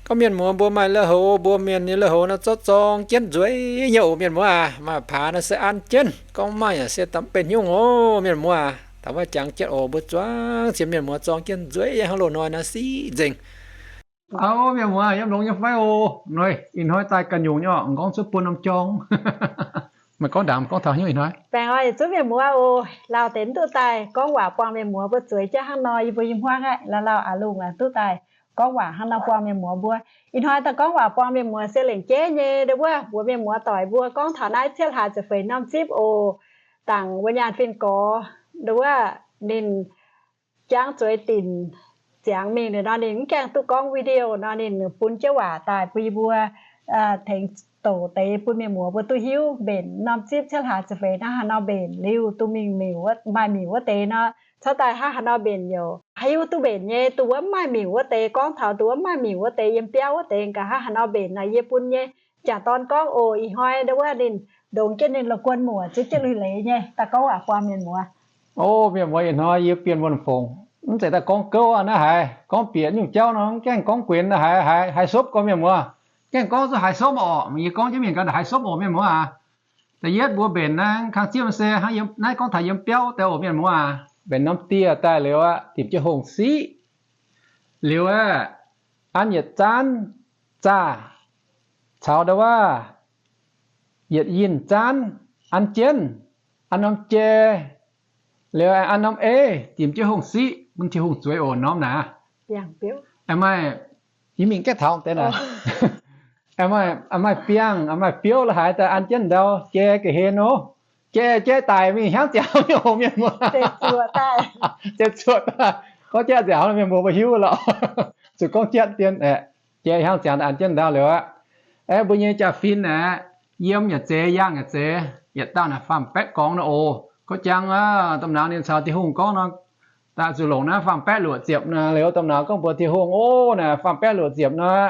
Gorngv mienh muoz mbuo maaih lui-houx, mbuo mienh nyei lui-houx naaiv zorqv zorng jienv nzueic nyei oc mienh muoz aac. Maaih paax naaiv se an jienv, gorngv maaih yaac se daaih mv benx hnyouv oc mienh muoz aac. Taux wuov jangx jienv oc, mbuo zuangx cien mienh muoz zorng jienv nzueic nyei hnangv loz-hnoi naaiv siqv nzengc. Aa, mienh muoz yiem longx nyei fai oc? Ih hnoi daaih ganh nyungc nyei oc, m'nqorngv cuotv buo norm jorng. Meih gorngv ndaangc, gorngv taux hnyouv ih hnoi. Baengh orn yietc zungv mienh muoz oc, lauh deix mv duqv daaih gorngv waac buangh mienh muoz mbuo zueiz jienv hnangv nor, yie mbuo i hmuangv aqv, lauh lauh aac lungh aac duqv daaih gorngv waac hnangv nor buangh mienh muoz mbuo. Ih hnoi daaih gorngv waac buangh mienh muoz se lengc jeiv nyei, ndo wuov mbuox mienh muoz doic mbuo gorngv taux naaiv cietv hlaax ziepc feix norm zipv oc. Dangc wuov nyaanh fin gorx, ndo wuov ninh jangv zueiz dinc ziangx mingh liuz nor, ninh mv gaengh duqv gorngv video nor, ninh bun jienv waac daaih bun yie mbuo tengx doqc deix bun mienh muoz mbuo duqv hiuv mbenc norm zipv cietv hlaax ziepc feix naaiv haaix nor mbenc liuz, dongh mingh miuc, maaih miuc wuov deix nor, cuotv daaih hnangv haaix nor mbenc youc hiuv duqv mbenc nyei. Dongh wuov mv maaih miuc wuov deix gorngv taux dongh wuov mv maaih miuc wuov deix yiem biauv wuov deix gaax hnangv haaix nor mbenc naaic yie bun nyei jangc dorn gorngv oc. Ih hnoi ndo wuov ninh ndongx jienv ninh la'guon muoc ziex jienv lui-leiz nyei daaih gorngv waac buangh mienh muoz. O mienh muoz, ih hnoi yie Bienh Wuonh Fongc mv zeiz daaih gorngv gouv aqv. Naaiv haiz gorngv bieqc nyungc jauv nor mv gaengh gorngv guenx, naaiv haiz, haiz, haiz sopv gorx mienh muoz. Gaengh gorngv zuqc haiz sopv oc. Yie gorngv jienv mingh gaax haiz sopv oc mienh muoz aac. Da'yietv mbuo mbenc naaiv kang zieqv se hnangv naaiv gorngv taux yiem biauv daaih oc mienh muoz aac. Mbenc norm dieh daaih liuz aqv, dimc jienv hungh siqv liuz aqv, an yietc zaanv zaah caux ndo wuov yietc yinh zaanv an jienv, an norm jai liuz an norm ei, dimc jienv hungh siqv bun Tin-Hungh zueiz oc norm naaic. Maaih, yie mingh gaeqv taux deix naaic. Maaih biangh, maaih biouv la'haaix daaih an jienv ndau jai ga'hlen nor, jai, jai daic mingh hnyangx ziangx nyei oc mienh muoz. Zeiz zuoqc daaih, gorngv jai nziaauc mienh muoz mbuo hiuv lorqc. Zuqc gorngv jatv dien aeqv, jai hnyangx ziangx daaih an jienv ndau liuz aqv. Aeqv, mbuo nyei jaa-fin aeqv, yiem yaac zeiz, yangh yaac zeiz, yietc dauh naaic faam-baeqv gorngx nor oc. Gorngv jangx aqv, domh nauz ninh caux Tin-Hungh gorngv nor, daaih zuqc longc naaiv faam-baeqv luoqc ziepc nor. Liuz domh nauz gorngv mbuox Tin-Hungh, O, naaic faam-baeqv luoqc ziepc nor,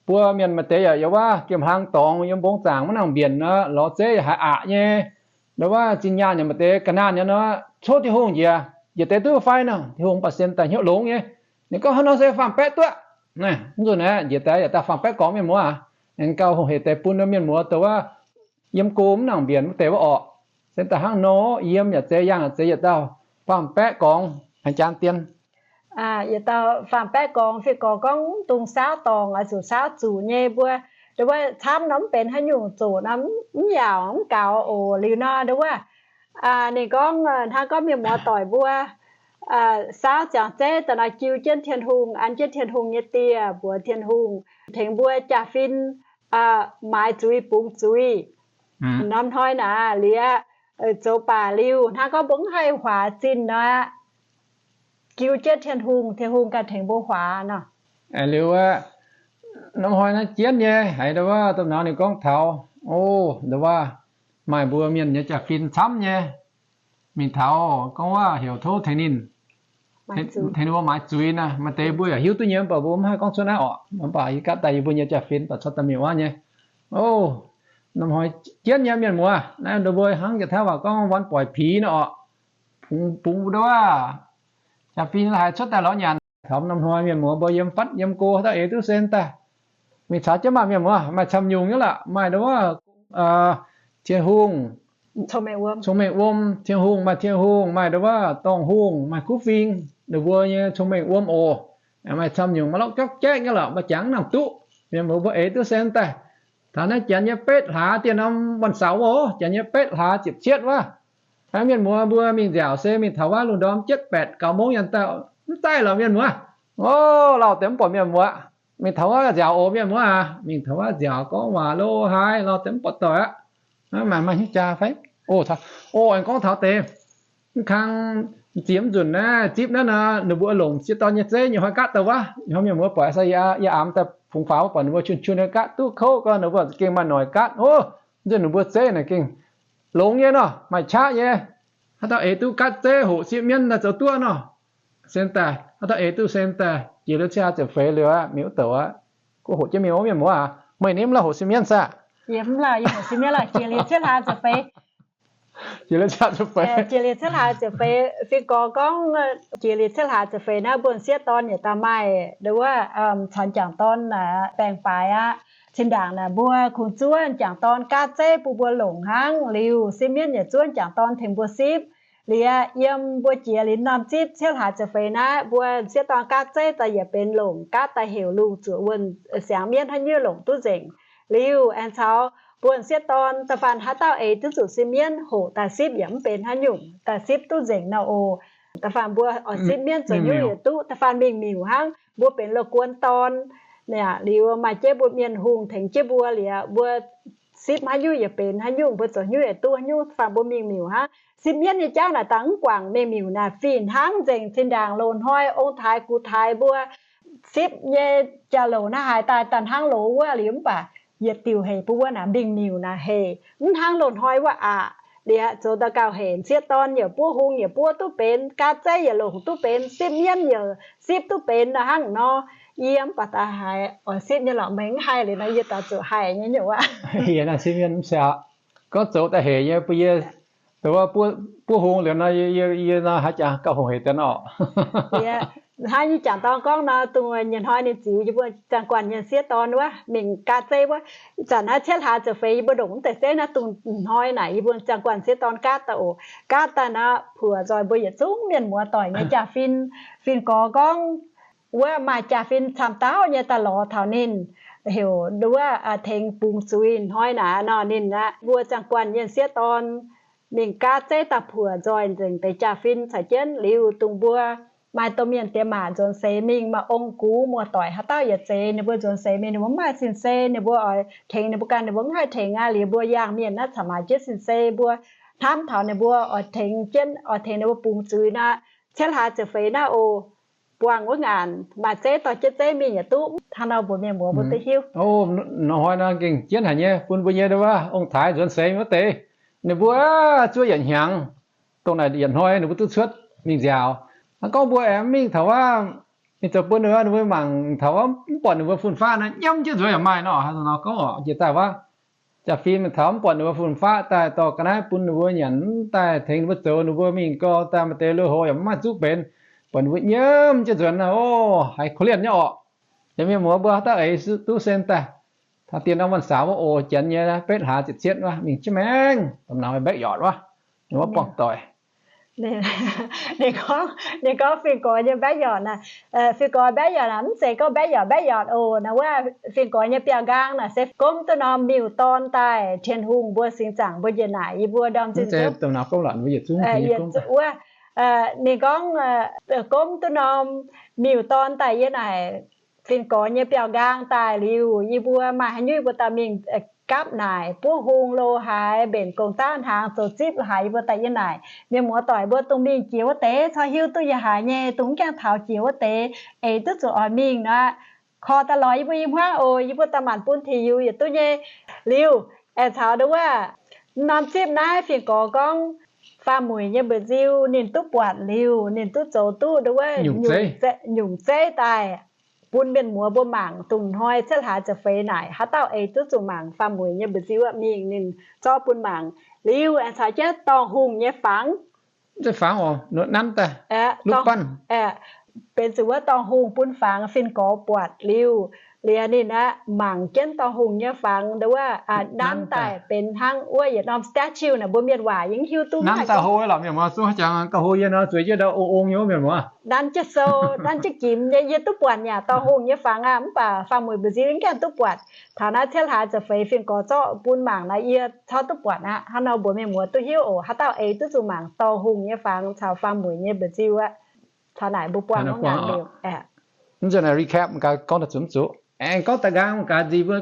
mbuo mienh maaih deix yaac yiem wuov gemh hlang dorngx, yiem mbong zaangc maiv nangc mbienc nor, lorz zeiv yaac haih aqc nyei. Ndo wuov zinh nyaanh yaac maaih deix ga'naanh nyei nor, tov Tin-Hungh njiec, njiec deix duqv fai nor. Tin-Hungh mv baac sienx daaih hnyouv longx nyei. Ninh gorngv, Hnangv nor se faam-baeqv duqv. Mv nzunc naaiv njiec daaih yietc dauh faam-baeqv gorngx mienh muoz aac. Aengx gauh hungh hec deix bun mienh muoz dongh wuov yiem go mv nangc mbienc wuov deix wuov orqc. Se daaih hnangv nor, yiem yaac zeiz, yangh yaac zeiz, yietc dauh faam-baeqv gorngx haaix jaan dien. Yietc dauh faam-baeqv gorngx fih gorx gorngv mv dungx saauv dorngc, oix zuqc saauv zuqc nyei. Mbuo ndo wuov camv nor mv benx haaix nyungc, zoqc nor mv yaauc mv gaux oc. Liuz nor ndo wuov ninh gorngv hnangv gorngv mienh muoz doic mbuo saauv ziangx zeiv daaih nor jiu jienv Tin-Hungh, an jienv Tin-Hungh nyei dieh, mbuox Tin-Hungh tengx mbuo jaa-fin maaiz zuiz bungx zuiz. Norm hnoi naaic liuz, zoux baac liuz hnangv gorngv mbuo mv haih huaax zinh nor, jiu jienv Tin-Hungh, Tin-Hungh ganh tengx mbuo huaax nor. Liuz aqv, norm hnoi naaiv jienv nyei haiz ndo wuov domh nauz ninh gorngv taux, o, ndo wuov maaih mbuo mienh nyei jaa-fin camv nyei, mingh taux gorngv wuov heuc tov tengx ninh, tengx ninh mbuo maaiz zuiz naaic. Maaih deix mbuo yaac hiuv duqv nyei, mv baac mbuo mv haih gorngv cuotv naaiv orqc. Mv baac yie gatv daaih yie mbuo nyei jaa-fin baac corc daaih mingh wuov nyei. O, norm hnoi jienv nyei mienh muoz, naaiv ndo mbuo hnangv jiex taux waac gorngv วันปล่อยผี nor orqc. Bungx, bungx ndo wuov jaa-fin la'haaix cuotv daaih lorz nyanc. Taux norm hnoi mienh muoz mbuo yiem fatv yiem go haaix dauh eix duqv sen daaih, mingh caux jienv maaih mienh muoz maaih camv nyungc nyei lorqc. Maaih ndo wuov Tin-Hungh, cong-mengh wuom Tin-Hungh, maaih Tin-Hungh, maaih ndo wuov dorngh hungh, maaih kuv fing, ninh mbuo nyei cong-mengh wuom oc. Maaih camv nyungc, maaih lorqc jauv jaeqv nyei lorqc, maaih jangx mv nangc duqv. Mienh muoz mbuo eix duqv sen daaih. Taux naaiv janx nyei betv hlaax, dieh norm วันเสาร์ oc, janx nyei betv hlaax ziepc cietv wuov, mienh muoz mbuo mingh nziaauc se mingh taux wuov lungh ndorm jietv baeqc gaux mong yaac daaih, mv daaih lorqc mienh muoz. O, lauh deix mv buatc mienh muoz. Mingh taux wuov nziaauc oc mienh muoz aac. Mingh taux wuov nziaauc gorngv waac lo haaix, lauh deix mv buatc doic aqv. Maaih, maaih hnyouv jaa fai? O, aengx gorngv taux deix mv kang ziex nzunc naaiv zipv naaiv nor, ninh mbuo longc sieqv dorn nyei zeiv nyei hnoi gaatv daaih wuov. Ih hnoi mienh muoz buatc sai yie, yie aamx daaih fungx faaux wuov, buatc ninh mbuo qun qun nyei gaatv duqv kouv gau, ninh mbuo za'gengh maaih noic gaatv. O, nzunc ninh mbuo zeiv naaic gengh longx nyei nor, maaih qaqv nyei. Haaix dauh eix duqv gaatv zeiv hoqc sieqv mienv daaih zoux duqv nor. Sen daaih, haaix dauh eix duqv sen daaih, jiex liuz cietv hlaax ziepc feix liuz aqv, mingh wuov douc aqv. Guv hoqc jienv mingh wuov mienh muoz aac. Meih nimv lauh hoqc sieqv mienv saah? Yie mv lauh, yie hoqc sieqv mienv lorqc, jiex liuz cietv hlaax ziepc feix. Jiex liuz cietv hlaax ziepc feix, fingx gorx gorngv, jiex liuz cietv hlaax ziepc feix naaiv mbuo sieqv dorn yietc dauh maaih nduov wuov caux m'jangc dorn baeng-baaix aqv. Zinh ndaangc naaic mbuo kungx zuov m'jangc dorn gaatv zeiv bun mbuo longc hnangv. Liuz sipv mienv yaac zuov m'jangc dorn tengx mbuo sipv. Liuz yiem mbuo jiex liuz norm zipv cietv hlaax ziepc feix naaiv mbuo sieqv dorn gaatv zeiv daaih yietc benx longc gaatv daaih heuc lungh zuqc wuonh siangx mienv haaix nyungc longc duqv nzengc. Liuz aengx caux mbuo sieqv dorn da'faanh haaix dauh eix duqv zuqc sipv mienv hoqc daaih sipv yaac mv benx haaix nyungc, daaih sipv duqv nzengc nor oc. Da'faanh mbuo oix sipv mienv zoux hnyouv yietc duqv, da'faanh mingh miuc hnangv. Mbuo benx loz-guon dorn, liuz maaih jienv mbuo mienh hungh tengx jienv mbuo liuz, mbuo sipv haaix nyungc yietc benx haaix nyungc, mbuo zoux hnyouv yietc duqv haaix nyungc. Da'faanh mbuo mingh miuc hnangv, sipv mienv nyei jauv naaic dangh mv guangc mingh miuc naaic fih hnangv nzengc. Zinh ndaangc loz-hnoi ong-taaix gux-taaix mbuo sipv nyei jauv-louc naaiv haaix daaih daaih hnangv loz wuov liuz mv baac yietc diuc hec bun wuov naaic mingh miuc naaic hec mv hnangv loz-hnoi wuov aqv. Liuz zoux daux gaux hec, sieqv dorn yaac buov hung yaac buov duqv benx, gaatv zeiv yaac longc duqv benx, sipv mienv yaac sipv duqv benx nor hnangv nor. Yie mv baac daaih haiz oix sipv nyei lorqc, meih mv haih liuz nor yie daaih zuqc haih nyei nyungc aqv. Yie naaiv sipv mienv mv siaauc, gorngv zoux daaih hec nyei bun yie, wuov buov hung liuz nor yie nor haaix jangx gauh hungh hec deix nor. Hnangv yie jangc dorn gorngv nor, dongh nyei hnoi ninh ziux yie mbuo ziangh guanh nyei sieqv dorn wuov mingh gaatv zeiv wuov, zanc naaiv cietv hlaax ziepc feix yie mbuo ndongc mv deix zeiv naaiv, dongh hnoi naaic yie mbuo ziangh guanh sieqv dorn gaatv daaih oc. Gaatv daaih nor puoqc nzoih mbuo yietc zungv mienh muoz doic nyei jaa-fin. Fin-gorx gorngv wuov maaih jaa-fin camv dauh nyei daaih lorz taux ninh, heuc wuov tengx bungx zuiz. Hnoi naaic nor ninh aqv, mbuo ziangh guanh nyei sieqv dorn mingh gaatv zeiv daaih puoqc nzoih nzengc deix jaa-fin caux jienv. Liuz dongh mbuo maaih domh mienh diex maac nzuonx seix mingh, maaih ong-gux muoz-doic haaix dauh yietc zeix ninh mbuo nzuonx seix mingh, ninh mbuo mv maaih sin-sei, ninh mbuo oix tengx ninh mbuo ganh ninh mbuo mv haih tengx aqv. Liuz mbuo yangh mienh naaiv caux maaih jienv sin-sei, mbuo hnamv taux ninh mbuo oix tengx jienv, oix tengx ninh mbuo bungx zuiz nor, cietv hlaax ziepc feix naaiv oc, buangh wuov ngaanc maaih zeiv dorh jienv zeiv mingh yietc duqv. Hnangv nor mbuox mienh muoz mbuo duqv hiuv. Ov, hnoi nor gengh jienv haic nyei, bun mbuo nyei wuov ong-taaix nzuonx seix wuov deix, ninh mbuo zuov yietc hnyangx, dongh naaic yietc hnoi ninh mbuo duqv cuotv mingh nziaaux. Hnangv gorngv mbuo aengx mingh taux wuov, ninh zoux bun ninh mbuo mangc taux wuov mv buatc ninh mbuo fun-faqv naaiv, nyiemv jienv nzuonx yaac maaih nor. Hnangv nor gorngv oc, jiex daaih wuov jaa-fin mingh taux mv buatc ninh mbuo fun-faqv daaih dorh ga'naaiv bun ninh mbuo nyanc, daaih tengx ninh mbuo zoux, ninh mbuo mingh gau daaih maaih deix lui-houx yaac mv maaih zuqv benx, buatc ninh mbuo nyiemv jienv nzuonx nor, ov, haiz korv-lienh nyei orqc. Yaac mienh muoz mbuo haaix dauh eix duqv sen daaih, taux dien norm วันเสาร์ wuov oc, janx nyei betv hlaax ziepc cietv wuov mingh jienv maengx domh nauz mbaeqv yortc wuov, ninh wuov buangh doic. Ninh gorngv, ninh gorngv fin-gorx nyei mbaeqv yortc naaic, fin-gorx mbaeqv yortc naaic mv zeiz gorngv mbaeqv yortc mbaeqv yortc oc. Naaiv wuov fin-gorx nyei biauv-nqaang naaic se gomv duqv norm miuc-dorn daaih Tin-Hungh mbuo singx zaangc mbuo njiec naaic yie mbuo ndorm zinh wuov, ninh gorngv gomv duqv norm miuc-dorn daaih yie naaic fin-gorx nyei biauv-nqaang daaih liuz, yie mbuo maaih haaix nyungc yie mbuo daaih mingh gapv naaic, buov hung lo haaix, mbenc gong-daqv hnaangx, zoux zipv haaix, yie mbuo daaih yie naaic. Mienh muoz-doic mbuo dongh mingh jiex wuov deix corc hiuv duqv yie haaix nyei, dongh mv gaengh taux jiex wuov deix, eix duqv zuqc oix mingh nor, korv daaih lorz yie mbuo i hmuangv oc. Yie mbuo daaih maanc bun tengx yie yietc duqv nyei. Liuz aengx caux nduov wuov norm zipv naaiv fin-gorx gorngv faam-mueic nyei mba'nziu ninh duqv buatc liuz, ninh duqv zoux duqv nduov wuov nyungc zeiv daaih bun mienh muoz mbuo mangc, dongh hnoi cietv hlaax ziepc feix naaic haaix dauh eix duqv zuqc mangc faam-mueic nyei mba'nziu aqv, mingh ninh zorqv bun mangc. Liuz aengx caux jienv dorngh hungh nyei fangx. Fangx oc, nanv daaih, benx zuqc wuov dorngh hungh bun fangx, fin-gorx buatc liuz, liuz ninh aqv mangc jienv dorngh hungh nyei fangx nduov wuov nanv daaih benx hnangv wuov yietc norm statue naaic, mbuo mienh waac yie mv hiuv duqv. Nanv daaih hlo lorqc, mienh muoz, zungv jangx gauh hlo yie nor, zueiz jienv ndau o ong nyei mienh muoz. Nanv jienv sou, nanv jienv gimx nyei, yie duqv buatc yaac dorngh hungh nyei fangx aqv, mv baac faam-mueic mba'nziu yie mv gaengh duqv buatc. Taux naaiv cietv hlaax ziepc feix fin-gorx zorqv bun mangc naaic yie corc duqv buatc aqv. Hnangv nor mbuox mienh muoz duqv hiuv oc, haaix dauh eix duqv zuqc mangc dorngh hungh nyei fangx caux faam-mueic nyei mba'nziu aqv. Taux naaic mbuo buangh wuov ngaanc liuz, mv nzunc naaic recap gaax gorngv daaih zuqc mv zuqc. Aengx gorngv daaih nqaang gaax nziex mbuo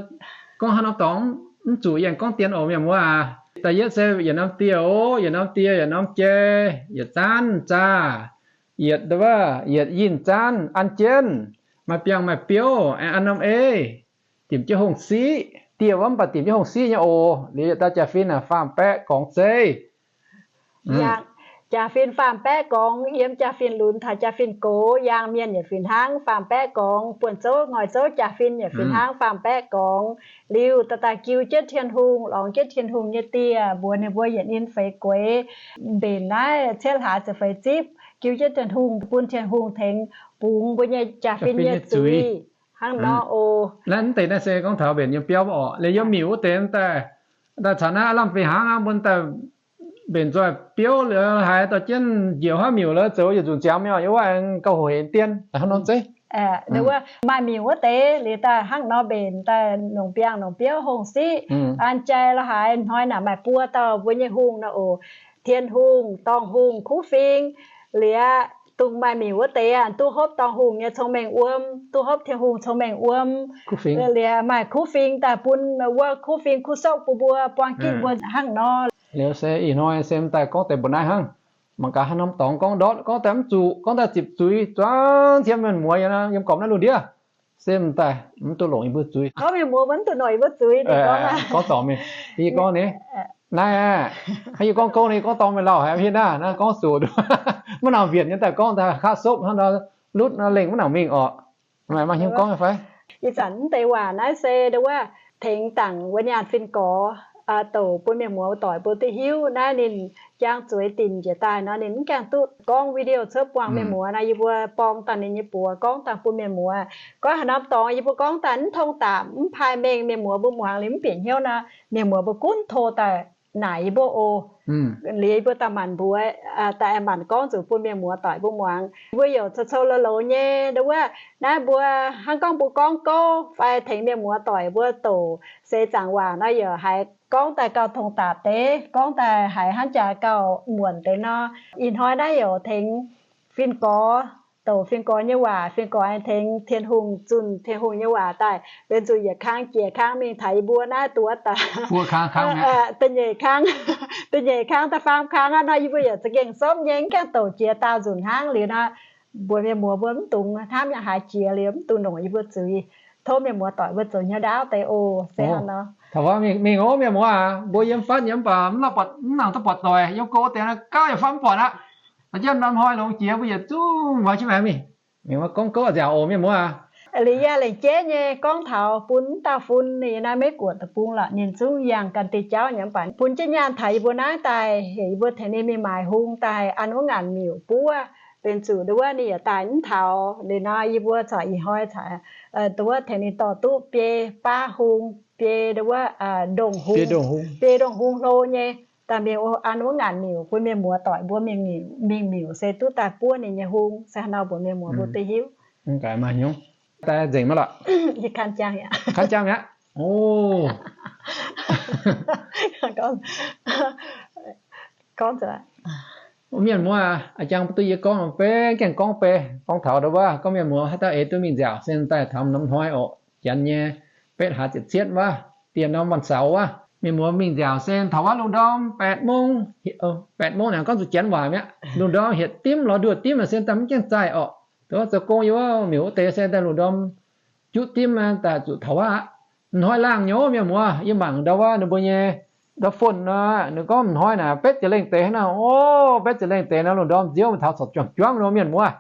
gorngv haaix norm dorngx mv zuqc, yie aengx gorngv dien oc mienh muoz aac. Da'yietv se yietc norm dieh oc, yietc norm dieh, yietc norm jei, yietc zaanv zaah, yietc, yietc yinh zaanv an jienv, maaih biangh maaih biouv, aengx an norm ei, dimc jienv hungh siqv. Dieh wuov mv baac dimc jienv hungh siqv nyei oc. Liuz yietc dauh jaa-fin naaic faam-baeqv gorngv zeiv. Jaa-fin faam-baeqv gorngv, yiem jaa-fin lunx taux jaa-fin gox, yaangh mienh yietc fih hnangv faam-baeqv gorngv, buonv-zouv ngoix-zouv jaa-fin yietc fih hnangv faam-baeqv gorngv. Liuz daaih daaih jiu jienv Tin-Hungh, lorngx jienv Tin-Hungh nyei dieh, mbuox ninh mbuo yietc ninh feix gueix, mbenc naaiv cietv hlaax ziepc feix zipv, jiu jienv Tin-Hungh, bun Tin-Hungh tengx bungx mbuo nyei jaa-fin nyei zuiz hnangv nor oc. Naaiv deix naaiv se gorngv taux mbenc nyei biauv oc. Liuz yiem miuc wuov deix daaih, daaih caux naaiv aav lamh fih hnangv aqv, mbuo daaih mbenc nzoih biouv liuz haiz dorh jienv njiec haav miuc lorz zoux yietc nzunc ziangx mi'aqv, yiem wuov aengx gauh hoc hec dien hnangv nor zeiv. Maaih miuc wuov deix liuz daaih hnangv nor mbenc daaih longc biangh longc biouv hongh siqv, an jai lorz haaix hnoi naaic maaih buo dauh mbuo nyei hungh nor oc. Tin-Hungh, dorngh-hungh, kuv fing. Liuz dongh maaih miuc wuov deix aeqv, duqv hopv dorngh-hungh nyei cong-mengh wuom, duqv hopv Tin-Hungh cong-mengh wuom. Liuz maaih kuv fing daaih bun wuov kuv fing kuv sokv bun mbuo buang gitv mbuo hnangv nor. Liuz se ih hnoi se m'daaih gorngv deix mbu'naaiv hnangv. Mangc gaax haaix norm dorngx gorngv ndortv, gorngv daaih mv zuqc, gorngv daaih zipc zuiz zuangx cien mienh muoz yiem gormx naaiv lungh ndiev. Se m'daaih mv duqv longc yie mbuo zuiz. Gorngv mienh muoz mv duqv longc yie mbuo zuiz. Gorngv dorngx mingh, yie gorngv ni, naaiv, yie gorngv gouv ni, gorngv dorngx mingh lauh haic mv hiuv naaiv, naaiv gorngv zuqc mv nangc mbienc nyei daaih gorngv daaih kaqv sopv hnangv nor, lutv nor lengh mv nangc mingh orqc. Maaih hnyouv gorngv fai? Ih zanc mv deix waac naaiv se nduov wuov tengx dangc wuov nyaanh fin-gorx douc bun mienh muoz doic mbuo duqv hiuv. Naaiv ninh jang zueiz dinc njiec daaih nor, ninh mv gaengh duqv gorngv video cuotv buangh mienh muoz nor, yie mbuo borng dangh ninh nyei buoz gorngv dangh bun mienh muoz. Gorngv haaix norm dorngx yie mbuo gorngv daaih mv tong daapc, mv paaiv mengh, mienh muoz mbuo muangx liuz mv bieqc hnyouv nor, mienh muoz mbuo gunv tov daaih naaic yie mbuo oc. Liuz yie mbuo daaih manc mbuox, daaih manc gorngv zuqc bun mienh muoz doic mbuo muangx. Yie mbuo youc cou-cou loz-loz nyei nduov wuov, naaiv mbuo hnangv gorngv mbuo gorngv gouv fai tengx mienh muoz doic mbuo douc seix zaangc waac nor, youc haiz gorngv daaih gauh tong daapc deix, gorngv daaih haiz hnangv jaax gauh muonc deix nor. Ih hnoi naaiv youc tengx fin-gorx, douc fin-gorx nyei waac, fin-gorx aengx tengx Tin-Hungh zunh Tin-Hungh nyei waac daaih, benx zuqc yietc kang jiex kang mingh taux yie mbuo naaiv duqv da'nyeic kang, da'nyeic kang da'faam kang aqv nor, yie mbuo yaac za'gengh sopv nyei, mv gaengh douc jiex daauh nzunc hnangv liuz nor. Mbuox mienh muoz mbuo mv dungx hnamv yangh haaix jiex liuz mv dungx longc yie mbuo zuiz. Tov mienh muoz doic mbuo zoux hnyouv ndaauv deix oc. Se hnangv nor. Taux wuov mingh oc, mienh muoz aac, mbuo yiem fatv yiem mv baac mv nangc duqv buatc doic, yiem go wuov deix naaiv gauh yaac fatv mv buatc aqv. Jienv norm hnoi longx jiex mbuo yietc zungv muangx jienv maengx mingh. Mingh gorngv gouv nziaauc oc, mienh muoz aac. Liuz yie lengc jeiv nyei gorngv taux bun m'dauh fun ninh naaiv Meiv Guoqv deic-bung lorqc, ninh zungv yangh gan diuh jauv nyei mv baac bun jienv nyaanh taux yie mbuo naaiv daaih, heuc yie mbuo tengx ninh mingh maaiz hung daaih an wuov ngaanc miuc buov. Benx zuqc nduov wuov ninh yietc daaih mv taux liuz nor, yie mbuo corc ih hnoi corc nduov wuov tengx ninh dorh duqv biei baav hung, biei nduov wuov ndongh hung, biei ndongh hung hlo nyei, daaih mingh an wuov ngaanc miuc bun mienh muoz doic mbuo mingh miuc se duqv daaih buov ninh nyei hung. Se haaix nor mbuox mienh muoz mbuo duqv hiuv. Daaih nzengc maiv lorqc? Kan jang mi'aqv. Gorngv nzengc. Mienh muoz aac, jang duqv yie gorngv benx gaengh gorngv bei, gorngv taux nduov wuov gorngv mienh muoz haaix dauh eix duqv mingh nziaauc se daaih taux norm hnoi oc, janx nyei betv hlaax ziepc cietv wuov, dieh norm วันเสาร์ wuov. Mienh muoz mingh nziaauc se taux wuov lungh ndorm แปดโมง, แปดโมง naaic gorngv zuqc janx waac mi'aqv. Lungh ndorm hietc dimv lorz nduoh dimv se daaih mv gaengh zaih orqc. Dongh wuov zoux gong yiem wuov miuc wuov deix se daaih lungh ndorm juqv dimv daaih zuqc taux wuov aqv. Hnoi laangh nyei mienh muoz, yie mangc ndau wuov ninh mbuo nyei ndau phone nor, ninh gorngv hnoi naaic betv ziepc lengh deix hnangv nor. O, betv ziepc lengh deix nor lungh ndorm nziouv taux corc juangc juangv nor mienh muoz.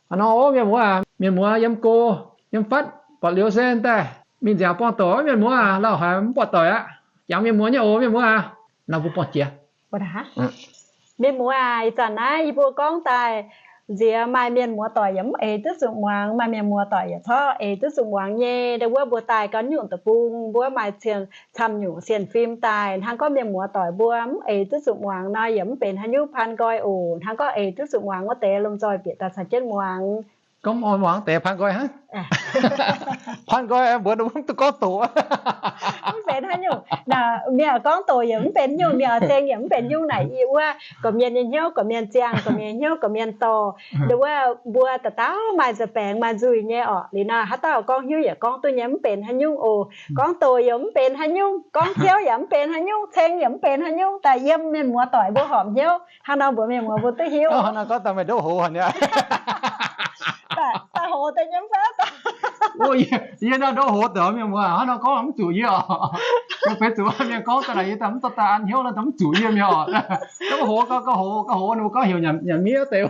Hnangv nor o mienh muoz aac, mienh muoz yiem go yiem fatv buatc liuz se daaih mingh nziaauc buangh doic. Mienh muoz aac, lauh haic mv buatc doic aqv. Jangx mienh muoz nyei oc mienh muoz aac. Nor mbuo buangh jiex. Mienh muoz aac, ih zanc naaiv yie mbuo gorngv daaih nziex maaih mienh muoz doic yaac mv eix duqv zuqc muangx, maaih mienh muoz doic yaac corc eix duqv zuqc muangx nyei. Ndau wuov mbuo daaih ganh nyungc deic-bung, mbuo maaih camv nyungc sienx fim daaih. Hnangv gorngv mienh muoz doic mbuo mv eix duqv zuqc muangx nor, yaac mv benx haaix nyungc, paan nqoi oc. Hnangv gorngv eix duqv zuqc muangx wuov deix lomh nzoih bieqc daaih caux jienv muangx. Gorngv muangx deix paan nqoi hnangv. Paan nqoi mbuox mv duqv gorngv doqc. Mv benx haaix nyungc. Mienh gorngv doqc yaac mv benx nyungc, mienh ceng yaac mv benx nyungc naaic. Yie wuov gorqv-mienh nyei hnyouv, gorqv-mienh ziangh, gorqv-mienh hnyouv, gorqv-mienh dorh. Ndau wuov mbuo dauh dauh maaih nza'baengx maaih nzuih nyei orqc. Liuz nor haaix dauh gorngv hnyouv yaac gorngv duqv nyei, mv benx haaix nyungc oc. Gorngv doqc yaac mv benx haaix nyungc, gorngv ciouv yaac mv benx haaix nyungc, ceng yaac mv benx haaix nyungc, daaih yiem mienh muoz doic mbuo horpc hnyouv. Hnangv nor mbuox mienh muoz mbuo duqv hiuv. Daaih hoz daaih nyei fai? Yie nor ndov hoz deix mienh muoz, hnangv nor gorngv mv zuqc yie oc. Yie feix zuqc mienh gorngv daaih naaic yie daaih mv dorh daaih an hnyouv nor, mv zuqc yie mienh oc. Gauh hoz, gauh hoz, gauh hoz ninh mbuo gorngv heuc nyanc miev deix.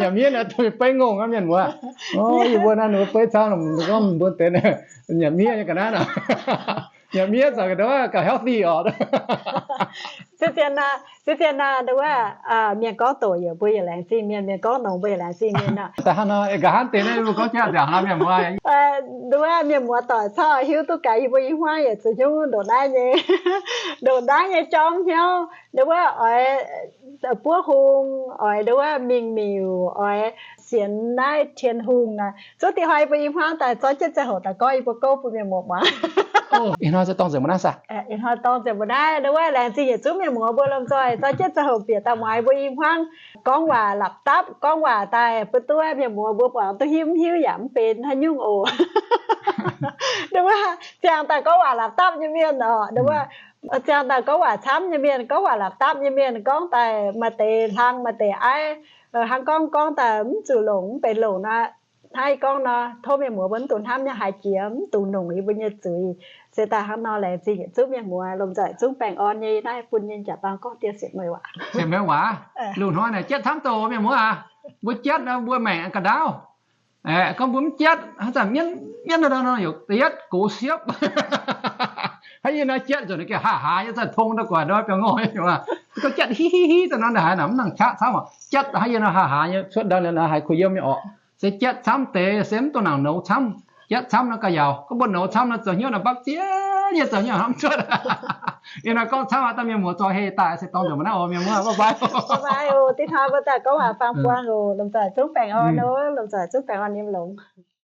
Nyanc miev naaiv beiv ngongh aqv mienh muoz. Yie mbuo naaiv ninh mbuo beiv camv, gorngv mbuo deix nyanc miev nyei ga'naaiv. Nyanc miev za'gengh gauh healthy oc. Ziouc zien naaic, nduov, mienh gorngv doqc yaac mbuo yaac laengz zingh mienh, mienh gorngv nongx mbuo yaac laengz zingh mienh nor. Daaih hnangv nor, nqa'haav deix naaiv mbuo gorngv jaax nziaauc hnangv mienh muoz. Nduov, mienh muoz doic corc hiuv duqv gaax yie mbuo i hmuangv yietc zuqc hnyouv ndongc naaiv nyei, ndongc naaiv nyei jorm hnyouv. Nduov, oix buov hung, oix nduov mingh miuc, oix sienx naaiv Tin-Hungh naaic. Zuov dingh hnoi yie mbuo i hmuangv daaih zorqv jienv ziangh hoc daaih gorngv yie mbuo gouv bun mienh muoz muangx. Ih hnoi se dorng nzengc mbuo naaiv saah? Ih hnoi dorng nzengc mbuo naaiv. Nduov, laengz zingh yietc zungv mienh muoz mbuo lomh nzoih zorqv jienv ziangh hoc bieqc daaih muangx yie mbuo i hmuangv gorngv waac la'dapv, gorngv waac daaih bun duqv mienh muoz mbuo buatc duqv hiuv, mv hiuv yaac mv benx haaix nyungc oc. Nduov, ziangh daaih gorngv waac la'dapv nyei mienh oc. Nduov, ziangh daaih gorngv waac camv nyei mienh, gorngv waac la'dapv nyei mienh, gorngv daaih maaih deix hlang maaih deix aiv, hnangv gorngv gorngv daaih mv zuqc longc, mv benx longc nor, hnangv yie gorngv nor, tov mienh muoz mbuo mv dungx hnamv nyei haaix jiex, mv dungx nongc yie mbuo nyei zuiz. Se daaih hnangv nor, laengz zingh yietc zungv mienh muoz, lomh nzoih zungv baengh orn nyei. Naaiv bun nyei jaax bang gorngv diev siec meih waac. Siec meih waac, lungh hnoi naaic jatv camv doqc mienh muoz aac. Mbuo jatv nor mbuo maengc ga'ndaauv. Gorngv mbuo mv jatv, haaix zanc mienv mienv nor, da'yietv gox siepv. Haaix yie nor jatv nzunc gengh haih haaix nyei, zanc tong daaih guaaic ndau biauv ngorh. Gorngv jatv hiv hiv hiv daaih nor, haaix nor mv nangc qaqv camv oc. Jatv haaix yie nor haih haaix nyei, cuotv ndau liuz nor haiz kuh yiem nyei oc. Se jatv camv deix se mv dungx nangc nouz camv. Jatv camv nor ga'yaauc, gorngv mbuo nouz camv nor zoux hnyouv naaic mbapv ziex nyei, zoux hnyouv hnamv cuotv. Ih hnoi gorngv camv aqv, dangh mienh muoz zorqv hei daaih se dorng nzengc mbuo naaiv oc mienh muoz, bye bye. Bye bye oc. Dinh hnoi mbuo daaih gorngv waac faang buang oc. Lomh nzoih zungv baengh orn oc. Lomh nzoih zungv baengh orn nyei longx.